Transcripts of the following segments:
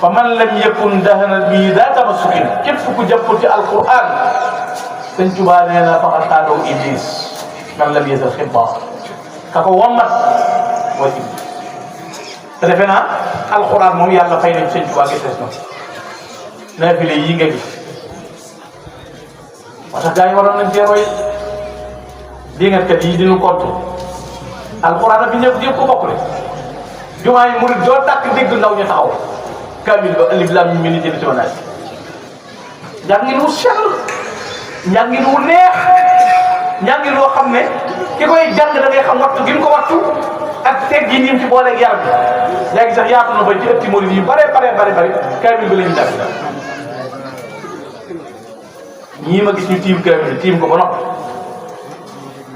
fa man lam yakun dahana bii daa tamassukin képp ku jàpp ci alquran sëñ Tuubaa nee na faqad xaadahu iblis man lam yazal xibba ka ko wammat mooy iblis te defe naa alquran moom yàlla fay nañ sëñ Tuubaa gis na naafile yi nga gis parce que gars yi waroon nañ cee roy dingatkat yi dinu compte alquran bi ñëpp ko bokk de jumaa yi murid doo tàkk dégg ndaw ñu taxaw kamil ba alif lam mim ni jënd ci wanaay njàngin wu sell njàngin wu neex njàngin woo xam ne ki koy jàng da ngay xam wattu gi ko wattu ak teg gi ñim ci booleeg yar bi léegi sax yaatu na ba ci ëtti murid yi bare kamil ba la ñu jàng ñii ma gis ñu tiim kamil tiim ko ba noppi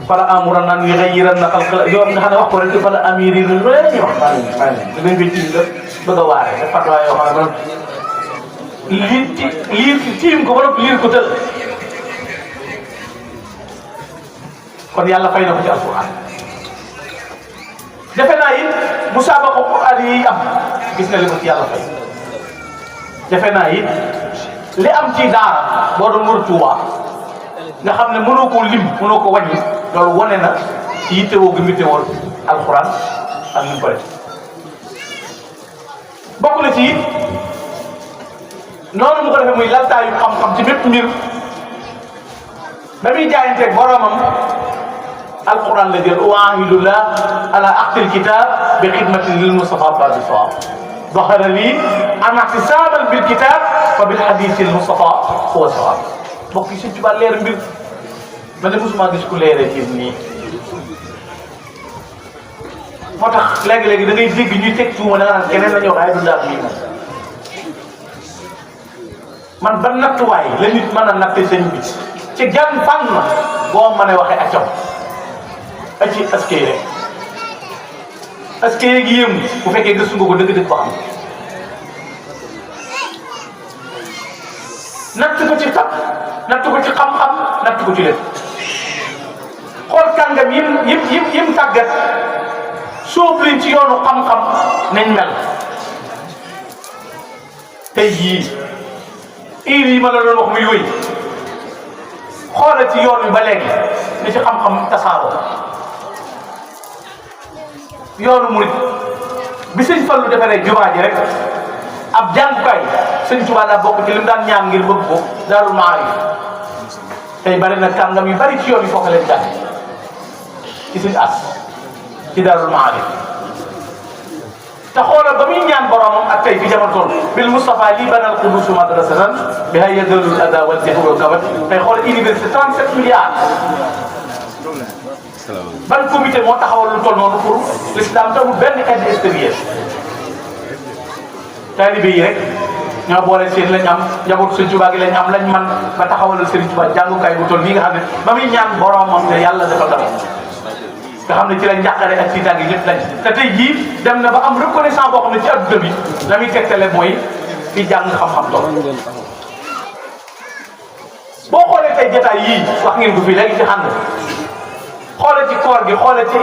fala amuran nan yughayyiranna xalqa yow nga xam ne wax ko rek fala amiri lu leen ñu wax maa ngi leen koy tiim la bëgg a waare def fatwa yoo xam ne lii tiim ko ba noppi liir ko tël kon yàlla fay na ko ci alquran defe naa it musaabaqa quran yi am gis nga li ko ci yàlla fay defe naa it li am ci daara boo doon wër Tuuba nga xam ne mënoo koo lim mënoo ko wàññi loolu wane na ci yittewoo gi yittewoo alquran ak ni mu ko def bokk na ci it noonu mu ko defee muy laltaayu xam-xam ci bépp mbir ba muy jaayanteeg boromam alquran la jël uahidullah ala aqdil kitab bi xidmatin lil Mustafa babi sawab doxala lii an ihtisaban bil kitab wa bil hadith al Mustafa huwa sawab mbokk yi Sëñ Tuubaa leer mbir man de mosuma gis ku leeree ci nii moo tax léegi-léegi da ngay dégg ñuy teg tuuma da nga naan keneen la ñuy wax ay du daal mii man ban nattuwaay la nit mën a natte sëñ bi ci gan fànn boo mënee waxee accam aci askay rek askay gi yëm bu fekkee gëstu nga ko dëgg-dëgg ba xam natt ko ci tab natt ko ci xam-xam natt ko ci lépp xool kàngam yim tàggat sóob leen ci yoonu xam-xam nañ mel tey jii heure yi ma la doon wax muy wéy xoolal ci yoon wi ba léegi ni ci xam-xam tasaaroo yoonu murit bi sëñ Fallu defaree jumaa ji rek ab jàngukaay sëñ Tuubaa daa bokk ci li mu daan ñaan ngir bëgg ko Daarul Maarif tey bari na kàngam yu bari ci yoon yi foofu leen jàng ci suñu as ci Daarul Maarif te xoolal ba muy ñaan boromam ak tey fi jamono toll bil Mustafa lii banal qudusu madrasatan bi hay yadulul ada wal jahlu wal kabat tey xoolal université 37 milliards ban comité moo taxawal lu toll noonu pour l'islam te amul benn aide extérieure taalibe yi rek ñoo boole seen lañ am njabootu Sëñ Tuubaa gi lañ am lañ man ba taxawalal Sëriñ Tuubaa jàngukaay bu toll nii nga xam ne ba muy ñaan boromam ne yàlla dafa dara nga xam ne ci la njàqare ak tiitaange yi ñëpp lañ te tey jii dem na ba am reconnaissance boo xam ne ci adduna bi la muy tegtale mooy fi jàng xam-xam toll. boo xoolee tey jotaay yii wax ngeen ko fii léegi ci xànd xoolee ci koor gi xoolee ci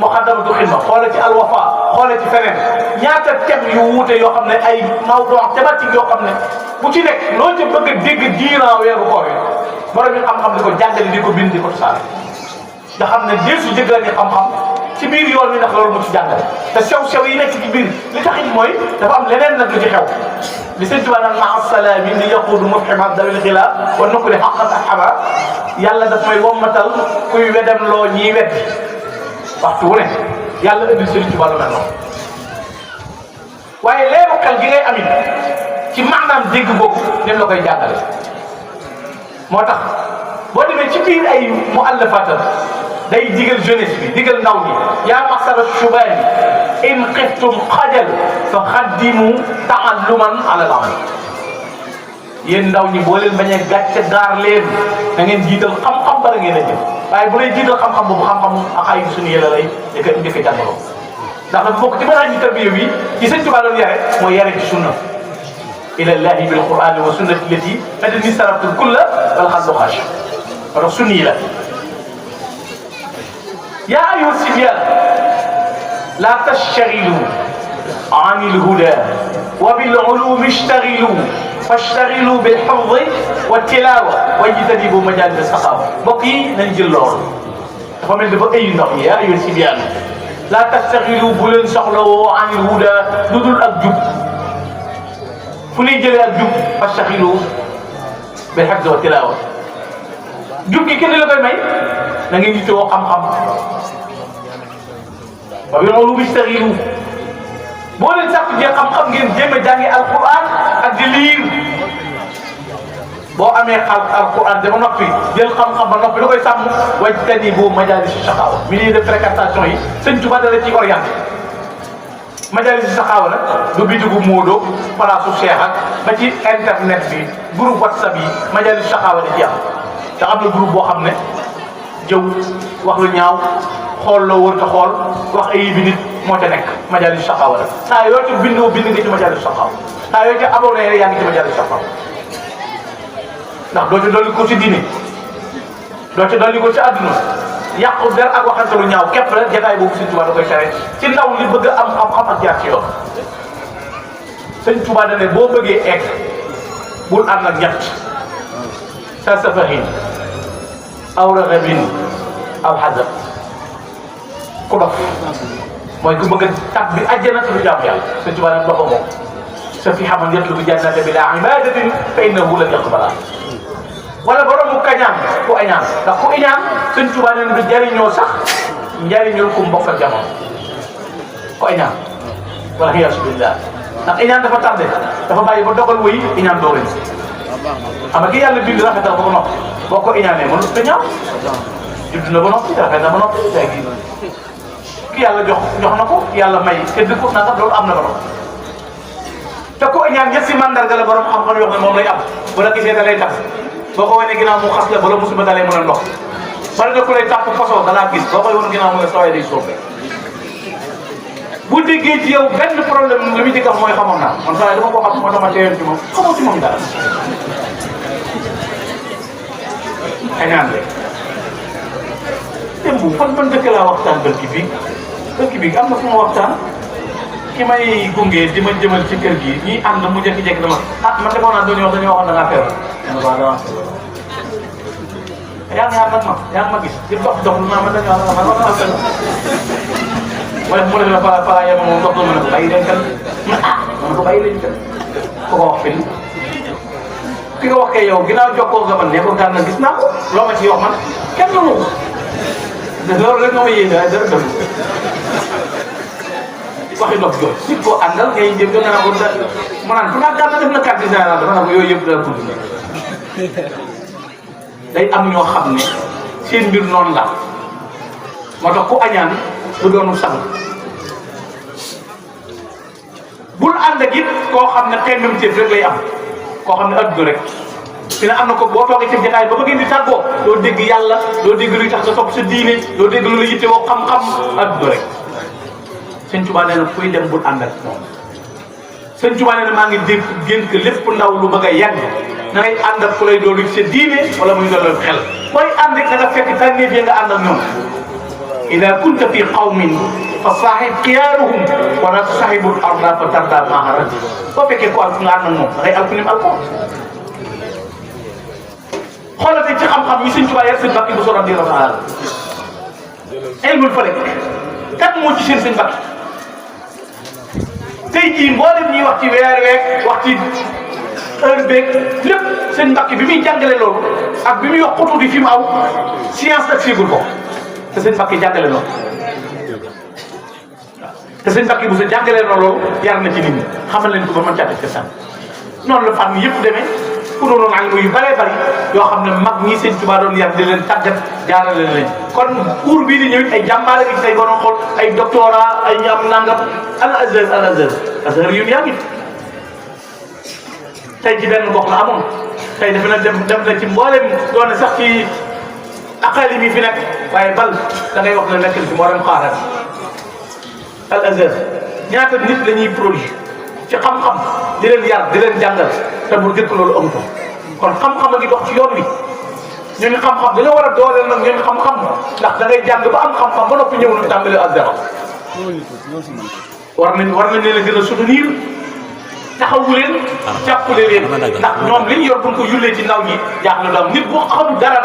muqaddamatul xidma xoolee ci alwafa xoolee ci feneen ñaata thèmes yu wuute yoo xam ne ay mawdu thématique yoo xam ne bu ci nekk loo ci bëgg a dégg diiran weeru koor yi borom ñu xam-xam di ko jàngale di ko bind di ko tasaare nga xam ne dee su jëggal ni xam-xam ci biir yoon wi ndax loolu mu ci jàngale te sew-sew yi nekk ci biir li taxit mooy dafa am leneen nag lu ci xew li Sëñ Tuubaa naan maa salaami li yaquudu mufhimat dawil xila wa nuqli xaqat ahaba yàlla daf may wommatal kuy wedem loo ñiy weddi waxtu wu ne yàlla indi Sëñ Tuubaa lu mel noonu waaye leeru xel gi ngay amit ci maanaam dégg boobu nim la koy jàngale moo tax boo demee ci biir ay muallafaatam day digal jeunesse bi digal ndaw ñi yaa masara shubaani in xiftum xajal fa xaddimu taalluman ala al-amal yéen ndaw ñi boo leen bañee gàcce gaar leen da ngeen jiital xam-xam bala ngeen a jëf waaye bu lay jiital xam-xam boobu xam-xam ak ay suñu yële lay njëkk a jàngaloo ndax dafa bokk ci manhaj tarbiya bi ci Sëñ Tuubaa doon yare mooy yare ci sunna ila llahi bil qur'ani wa sunnati allati adni saraftul kulla wal xalbu xash wala sunni la yaa ayyuha sibyan la tashghalu an il huda wa bil ulumi ishtaghilu fashtagilu bil hifzi wa tilawa wajtanibu majalis as-saqawa. mbokk yi nañ jël loolu dafa mel dafa ay ndox yi yaa ayyuha sibyaan la tastagilu bu leen soxlawoo anil huda lu dul ak jub fu ñuy jëlee ak jub fashtagilu bil hifzi wa tilawa. jub gi kenn la koy may na ngeen yittewoo xam-xam wa bil ulumi ishtaghilu boo leen sàkk jee xam-xam ngeen jéem a jàngi alquran ak di liir boo amee alquran dama noppi jël xam-xam ba noppi da koy sàmm wajtanibu majalis shaqawa milieu de fréquentation yi sëñ Tuba dala ci orienté majalis shaqawa nag du bitigu Moodo palaasu Cheikh ak ba ci internet bi groupe WhatsApp yi majalis shaqawa di ci am te am na groupe boo xam ne jëw wax lu ñaaw xool loo wër te xool wax ay bi nit moo ca nekk majalis shaqawa la saa yoo ca bindoo bind nga ci majalis shaqawa saa yoo ca abonné rek yaa ngi ci majalis shaqawa ndax doo ci dolli ko ci diine doo ci dolli ko ci àdduna yàqu der ak waxante lu ñaaw képp rek jotaay boobu Sëñ Tuba da koy tere ci ndaw li bëgg a am xam-xam ak jaar ci yoon. Sëñ Tuba da ne boo bëggee egg bul ànd ak ñett sa safahin aw raxabin aw xasab ku dof mooy ku bëgg a tàbbi àjjana te du jaam yàlla. Sëñ Tuba ne dofa moom sa fi xaman yatlubu jannata bila ibadatin fa innahu lan yaqbala wala borom mu kañaan ku añaan ndax ku iñaan Sëñ Tuba ne du jariñoo sax njariñul ku mbokk ak jamono ku añaan wala xiyaasu billah ndax iñaan dafa tardé dafa bàyyi ba dogal wëy iñaan doo lañ xam nga ki yàlla bind rafetal ba ko noppi boo ko iñaanee mënut a ñaaw judd na ba noppi rafet na ba noppi léegi ki yàlla jox na ko yàlla may te dëkku na sax loolu am na ba noppi te ku iñaan ñett si mandarga la borom xam-xam yoo xam ne moom lay am wala gisee da lay tax boo ko wane ginnaaw mu xas la bala musiba dalee mën a ndox bari na ku lay tàpp façon da laa gis boo koy wan ginnaaw mu ne saway day soobe bu déggee ci yow benn problème li muy dëkkal mooy xamoon naa man saa yi dama ko xam moo tax ma teeyoon ci moom xamoo ci moom dara añaan rek démb fan ban dëkk laa waxtaan dëkk bi am na fu ma waxtaan ki may gunge di ma jëmal ci kër gi ñi ànd mu jékki-jékki dama man defoon naa dañoo waxoon da ngaa feebar yaa ngi ànd ak ma yaa ngi ma gis di dox lu naa man dañoo wax man war naa feebar wala mu def la fa yema moom dox ma ne ko bàyyi leen kan ma ne ko bàyyi leen kan ko wax fii ki nga wax kay yow ginnaaw jokkoo nga man ne ko gànna gis naa ko loo ma ci wax man kenn mënu ko loolu rek nga ma yéene waaye dara dëgg waxi dox jooju nit koo àndal ngay jëm nga naan ko ma naan fu naa gànna def na carte générale dafa naan ko yooyu yëpp dara tudd day am ñoo xam ne seen mbir noonu la moo tax ku añaan du doonu sang bul ànd ak it koo xam ne xëy même rek lay am koo xam ne adduna rek fi ne am na ko boo toogee ci jotaay ba ba ngeen di tàggoo doo dégg yàlla doo dégg luy tax nga topp sa diine doo dégg lu la yitte woo xam-xam adduna rek Sëñ Tuba nee na kuy dem bul ànd ak moom Sëñ Tuba nee na maa ngi dégg génn que lépp ndaw lu bëgg a yàgg na ngay ànd ak ku lay doolu sa diine wala muy dooleel xel booy ànd rek da nga fekk tànneef yi nga ànd ak ñoom ida kunta fi qawmin fa sahib xiyaaruhum wala sahibul arda fa tarda maharat boo fekkee ko alku nga ànd ak moom da ngay alku nim alko xoolate ci xam-xam yi Sëñ Tuba yar seen bakki bu so radiyallahu taala ilmul falak kat moo ci seen bakki tey jii mboolem ñuy wax ci weer week wax ci heure beeg lépp seen mbakki bi muy jàngale loolu ak bi muy wax xutu di fi mu aw science ak siegul ko te seen mbakki jàngale loolu te seen mbakki bu sa jàngalee loolu yar na ci nit ñi xamal leen ko ba mën càtte sànn noonu la fànn yëpp demee pour noonu ak yu bëree bëri yoo xam ne mag ñi Sëñ Tuba doon yar di leen tàggat jaarale leen kon cours bii di ñëw ay jàmbaare gi say borom xool ay doctorat ay ñam nangam al azhar yu yaa ngi tey ci benn gox la amoon tey defe na dem na ci mboolem doone sax ci aqalim yi fi nekk waaye bal da ngay wax ne nekk ci mboolem xaaral al azhar ñaata nit la ñuy produit ci xam-xam di leen yar di leen jàngal te bu dëkk loolu amu ko kon xam-xam a ngi dox ci yoon wi ñooñu xam-xam dañoo war a dooleel nag ñooñu xam-xam ndax da ngay jàng ba am xam-xam ba noppi ñëw na tàmbali ak zéro war nañ leen a gën a soutenir taxawu leen jàppale leen ndax ñoom li ñu yor buñ ko yullee ci ndaw ñi jaaxle doom nit bu xamul dara